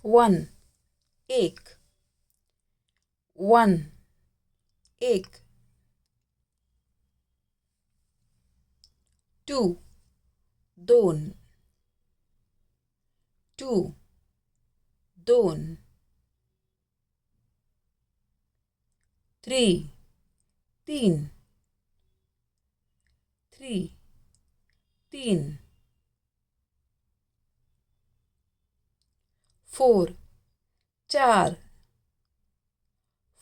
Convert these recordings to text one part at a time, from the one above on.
One, एक. One, एक. Two, दोन. टू, दोन. थ्री, तीन. थ्री, तीन. फोर, चार.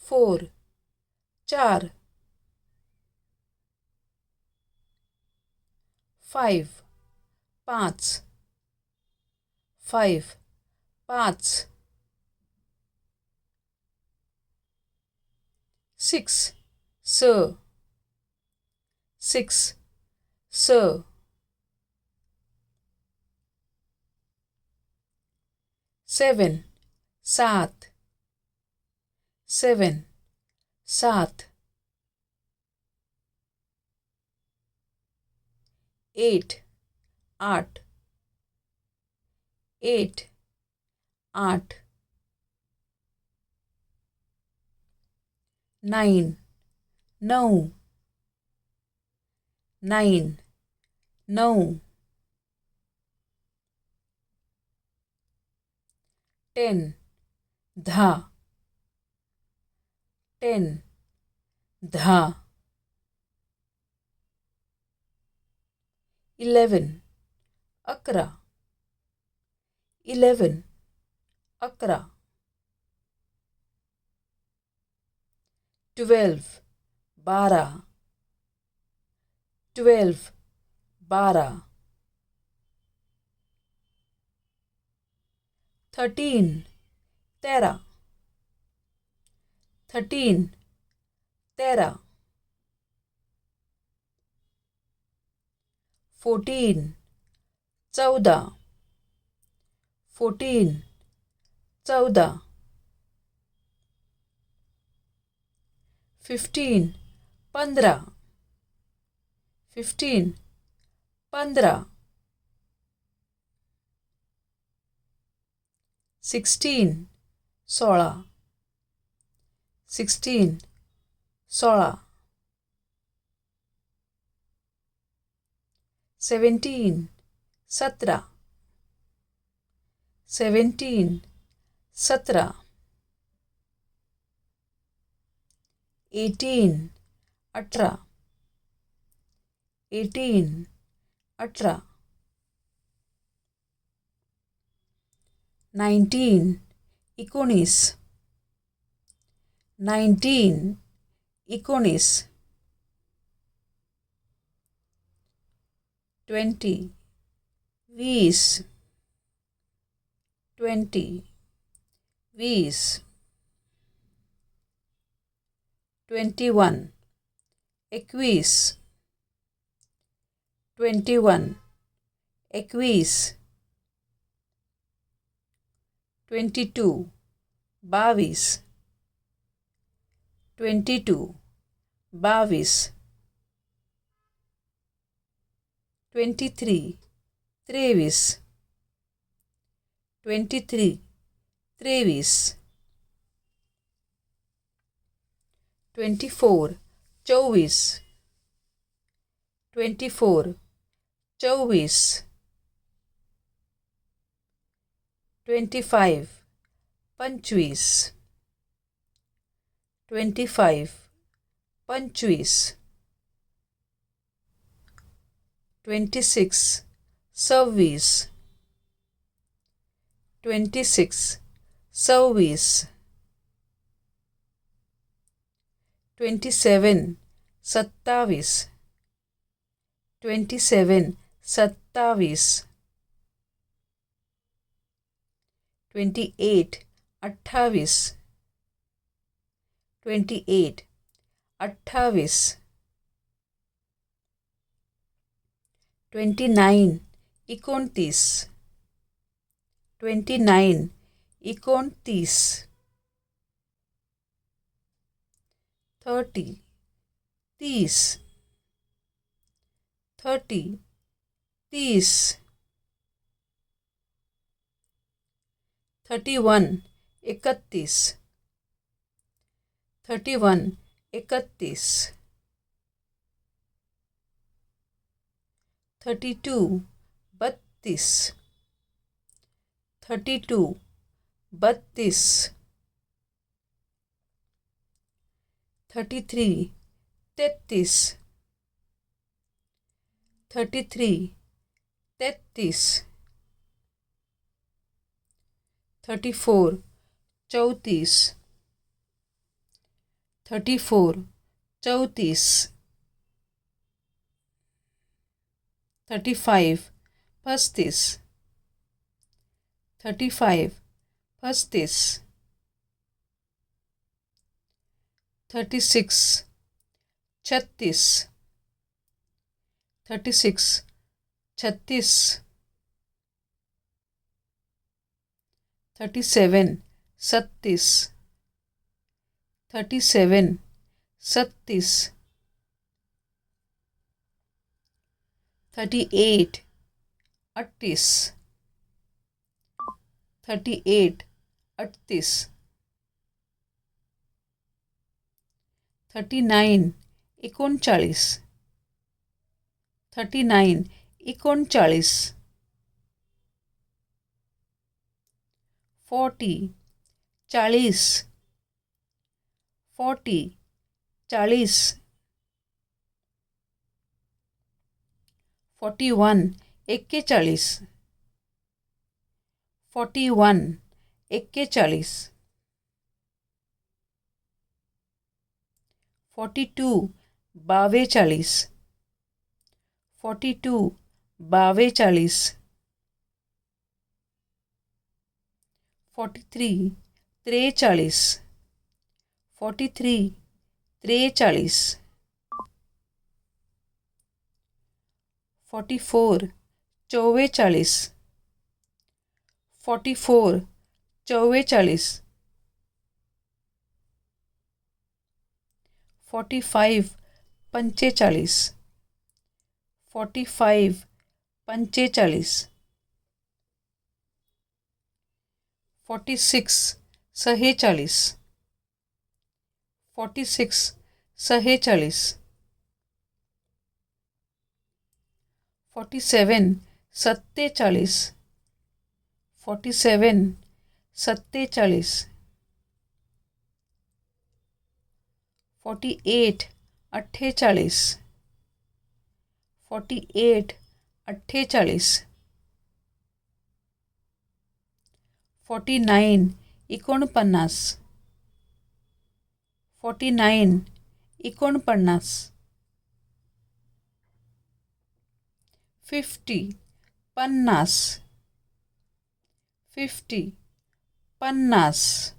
फोर, चार. फायव्ह, पांच. फायव्ह, पांच. सिक्स, स. सिक्स, स. सेवन, सात. सेवन, सात. एट, आठ. एट, आठ. नायन, णव. नायन, णव. टेन, धा. टेन, धा. इलेवन, 11. इलेवन, 11. 12, 12. 12, 12. 13, 13. 13, 13. 14, 14. 14, 14. 15, 15. 15, 15. 16, 16. 16, 16. 17, 17. 17, 17. 18, 18. 18, 18. 19, 19. 19, 19. 20, 20. 20, 20. 21, 21. 21, 21. 22, 22. 22, 22. 23, 23. 23, 23. 24, 24. 24, 24. 25, 25. 25, 25. 26, 26. 26, 26. 27, 27. 27, 27. 28, 28. 28, 28. 29, 29. 29, 29. 30, 30. 30, 30. 31 31 31 31 32 32 32 32 33 33 33 33 34 34 34 34 35 35 35 35 36 36 36 36 37 37 37 37 38 38 38 38 39 39 39 39 40 40 40 40 41 41 41 41 42 42 42 42 43 43 43 43 44 44 44 44 45 45 45 45 46 46 46 46 47 47 47 47 48 48 48 48 49 49 49 49 50 50 50.